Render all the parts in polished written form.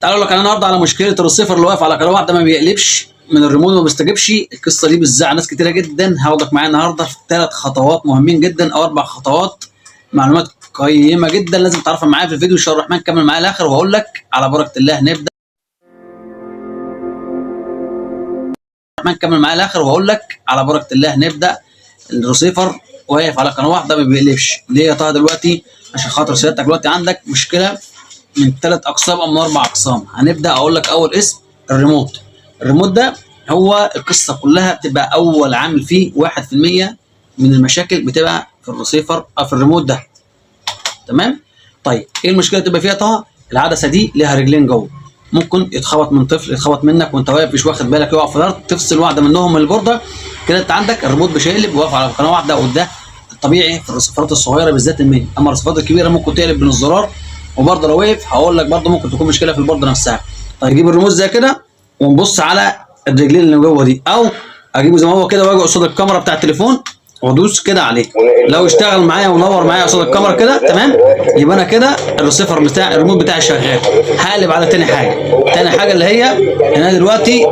تعالوا لك انا النهارده على مشكلة الريسيفر اللي واقف على قناة واحدة ما بيقلبش من الريموت وما بيستجيبش. القصة دي بتزعل ناس كتيرة جدا. هاخدك معايا النهارده في 3 خطوات مهمين جدا او 4 خطوات، معلومات قيمة جدا لازم تعرفها معايا في الفيديو ان شاء الله الرحمن. كمل معايا الاخر وهقول لك على بركة الله. نبدا الرحمن، كمل معايا الاخر وهقول لك على بركة الله. نبدا. الريسيفر واقف على قناة واحدة ما بيقلبش ليه يا طه دلوقتي؟ عشان خاطر سيادتك دلوقتي عندك مشكلة من 3 اقسام او من 4 اقسام. هنبدا اقول لك اول اسم الريموت. الريموت ده هو القصة كلها بتبقى اول عامل فيه 1% من المشاكل بتبقى في الريسيفر او في الريموت ده. تمام؟ طيب ايه المشكلة اللي بتبقى فيها طه؟ العدسة دي ليها رجلين جوه، ممكن يتخبط من طفل، يتخبط منك وانت واقف مش واخد بالك، يقع في الارض، تفصل واحدة منهم من البورده كده، انت عندك الريموت مش هيقلب، واقف على قناة واحدة. وده الطبيعي في الريسيفرات الصغيرة بالذات الميني. اما الريسيفرات الكبيرة ممكن تقلب من الزرار، وبرضه لو وقف هقول لك برضه ممكن تكون مشكلة في البورده نفسها. طيب نجيب الريموت زي كده ونبص على الرجلين اللي جوه دي، او اجيبه زي ما هو كده واجي قصاد الكاميرا بتاع التليفون وادوس كده عليه. لو اشتغل معايا ونور معايا قصاد الكاميرا كده تمام، يبقى انا كده الريسيفر بتاع الريموت بتاعي شغال. هقلب على تاني حاجة. تاني حاجة اللي هي ان انا دلوقتي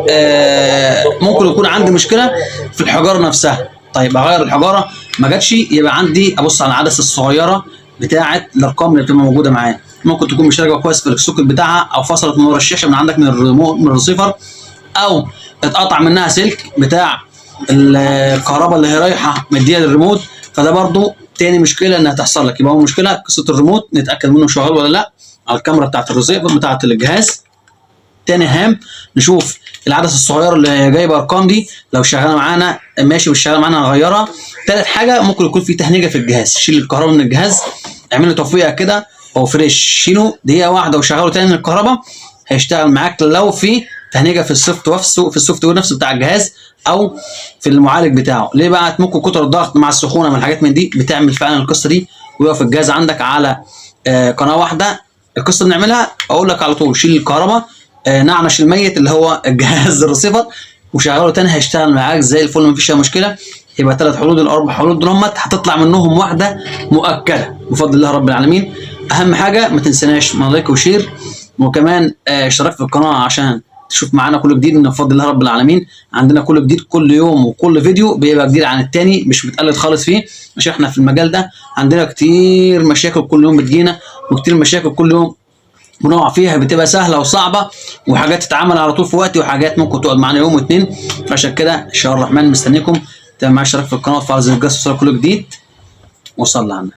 ممكن يكون عندي مشكلة في الحجارة نفسها. طيب اغير الحجارة، ما جاتش، يبقى عندي ابص على العدسة الصغيرة بتاعه الارقام اللي بتبقى موجودة معايا، ممكن تكون مش راكبه كويس في ال socket بتاعها، او فصلت من ورا الشاشة من عندك من الريموت من الريسيفر، او اتقطع منها سلك بتاع الكهرباء اللي هي رايحة مديها للريموت. فده برضو تاني مشكلة انها تحصل لك. يبقى اول مشكلة قصة الريموت، نتاكد منه شغال ولا لا على الكاميرا بتاعه الريسيفر بتاعه الجهاز. تاني هام نشوف العدسة الصغيرة اللي جايبه ارقام دي، لو شغالة معانا ماشي، مش شغالة معانا هنغيرها. تالت حاجة ممكن يكون في تهنيجه في الجهاز، شيل الكهرباء من الجهاز، اعمل له توفيقه كده او fresh، شيله دقيقة واحدة وشغله تاني من الكهرباء، هيشتغل معاك. لو في تهنيجه في ال soft نفسه، في ال software نفسه بتاع الجهاز او في المعالج بتاعه. ليه بقى؟ ممكن كتر الضغط مع السخونه من الحاجات من دي بتعمل فعلا القصة دي، ويقف الجهاز عندك على قناة واحدة. القصة بنعملها اقول لك على طول شيل الكهرباء، نعنش الميت اللي هو الجهاز الريسيفر وشغله تاني، هيشتغل معاك زي الفل مفيش اي مشكلة. يبقى 3 حلول دول 4 حلول دول هتطلع منهم واحدة مؤكدة بفضل الله رب العالمين. اهم حاجة ما تنسناش من like و share، وكمان اشتراك في القناة عشان تشوف معانا كل جديد. من فضل الله رب العالمين عندنا كل جديد كل يوم، وكل فيديو بيبقى جديد عن التاني، مش بتقلد خالص فيه، عشان احنا في المجال ده عندنا كتير مشاكل كل يوم بتجينا، وكتير مشاكل كل يوم بنقع فيها، بتبقى سهلة وصعبة، وحاجات تتعمل على طول في وقت، وحاجات ممكن تقعد معانا يوم واتنين. فعشان كده ان شاء الله الرحمن مستنيكم، تعمل معايا اشتراك في القناة وتفعل زر الجرس وصل كل جديد، وصلى على النبي.